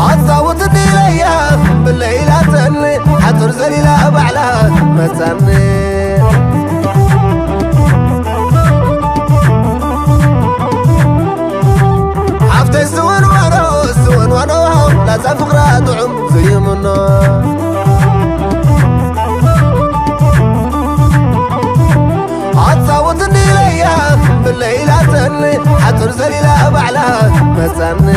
ኣጻውትኒ ኢለያ ብለይላተኒ ሓጹር ዘሊላ ባዕላ መጻኒ። ሓፍተይ ስወን ዋኖ፣ ስወን ዋኖ፣ ላዛ ፍቕራ ጥዑም ዝይምኖ። ኣጻውትኒ ኢለያ ብለይላተኒ ሓጹር ዘሊላ ባዕላ መጻኒ።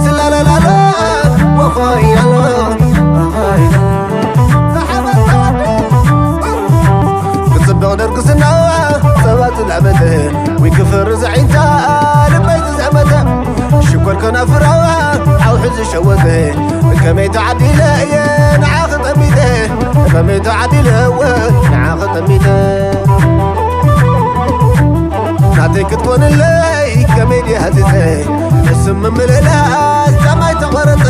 ስላላላላ ወኾያሎ ክጽብቕ ደርግስና ሰባት ላበተ ወይ ክፈር ዘዒንታ ልበይ ዝዘመተ ሽኮር ከናፍራዋ ዓውሒ ዝሸወተ ከመይ ተዓዲለ እየ ንዓኺ ጠሚተ ከመይ ተዓዲለ እወ ንዓኺ ጠሚተ ናተይ ክትኮንለይ ከመይ ድየ ሃጺጸ ንስም ምምልላስ ጫማይ ተቖረጸ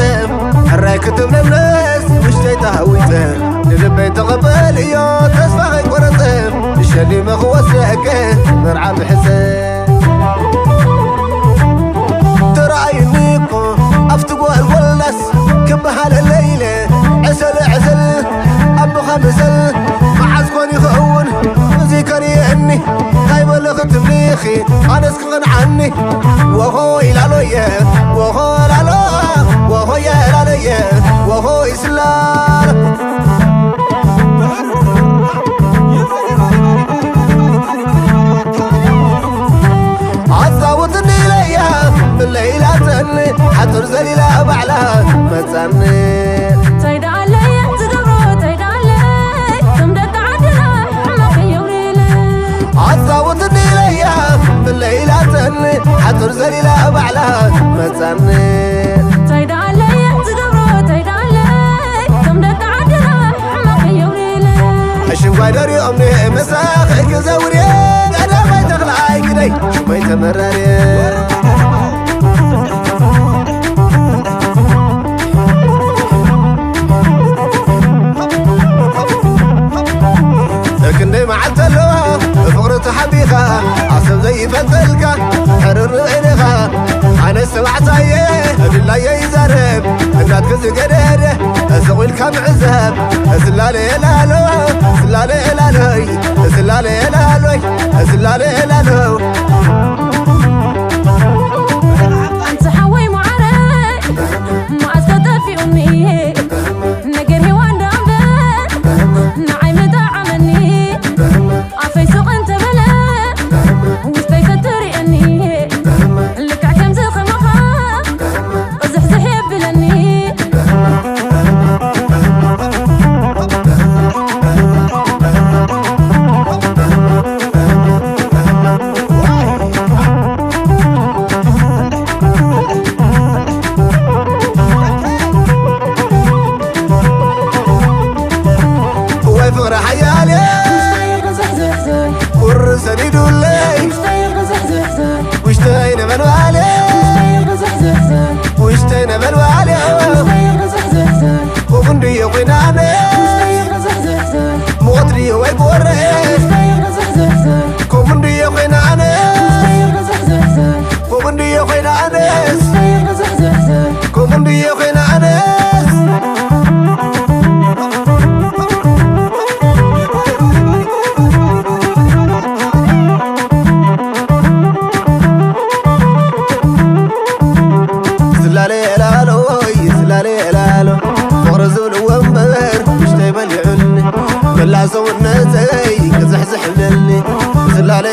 ሕራይ ክትብለለስ ውሽጠይ ተሃዊጸ ንልበይ ተቐበል እዮ ተስፋ ከይቆረጸ ንሸሊመ ክወስደከ መርዓ ምሕጸ ተረኣይኒ እኮ ኣብቲ ጓልጎልዳስ ክበሃለለ ኢለ ዕሰል ዕሰል ኣቦኻ ምሰል መዓዝ ኮን ይኸውን እዚ ከርእየኒ እንታይ በለ ክትብሊ ኢኺ ኣነስ ክቕንዓኒ ወሆ ኢላሎየ ወሆ ላሎ ወሆየ ላለየ ወሆ ይስላል ኣጻውትኒ ኢለያ ብለይላተኒ ሓጹር ዘሊላ ባዕላ መጻኒ እንታይ ደኣለየ ዝገብሮ እንታይ ደኣለይ ከም ደቂ ዓድና ሕማቕ የውሪለ ኣጻውትኒ ኢለያ ብለይላተኒ ሓጹር ዘሊላ ባዕላ መጻኒ እንታይ ደኣለየ ዝገብሮ እንታይ ደኣለይ ከም ደቂ ዓድና ሕማቕ የውሪለ ሕሽንጓይ ደሪኦም ንመሳኺ ክዘውርየ ቀዳማይ ተኽላይ ግደይ ሽመይ ተመራርየ ክንደይ መዓልቲ ኣለዋ ብፍቕሪ ተሓቢኻ ዓሰብ ዘይፈተልካ ሕርር ንዕድኻ ኣነ ሰባዕታየ ድላየ ይዛረብ እናትክ ዝገደደ ስቕ ኢልካ ምዕዘብ ስላለ የላሎ ስላለ የላለይ ስላለ የላሎይ ስላለ የላሎ ኣንቲ ሓወይ መዓረይ መዓዝ ከጠፊኡኒ ነገር ሄዋን ዳምበር ንዓይ ምጣዓመኒ ኣፈይ ሱቕ እንተበለ ውሽጠይ ተትርእየኒ ልክዕ ከምዚ ከማኻ ዝሕዝሕ የብለኒ ወይ ፍቕሪ ሓያል ቁር ሰዲዱለይ ውሽተይ ነበልባል ውሽተይ ነበልባል ኮጉንድዮ ኮይናነ ሙቐት ድዮ ወይ ጎረ ኮጉንድዮ ኮይናነ ኮጉንድዮ ኮይናነስ ኮጉንድዮ ኮይናነስ ስላለ ላሎ ወይ ስላለ ላሎ ፍቕሪ ዝብልዎ እምበር ውሽተይ በሊዑኒ መላ ሰውነተይ ክዝሕዝሕ ይብለኒ ስላለ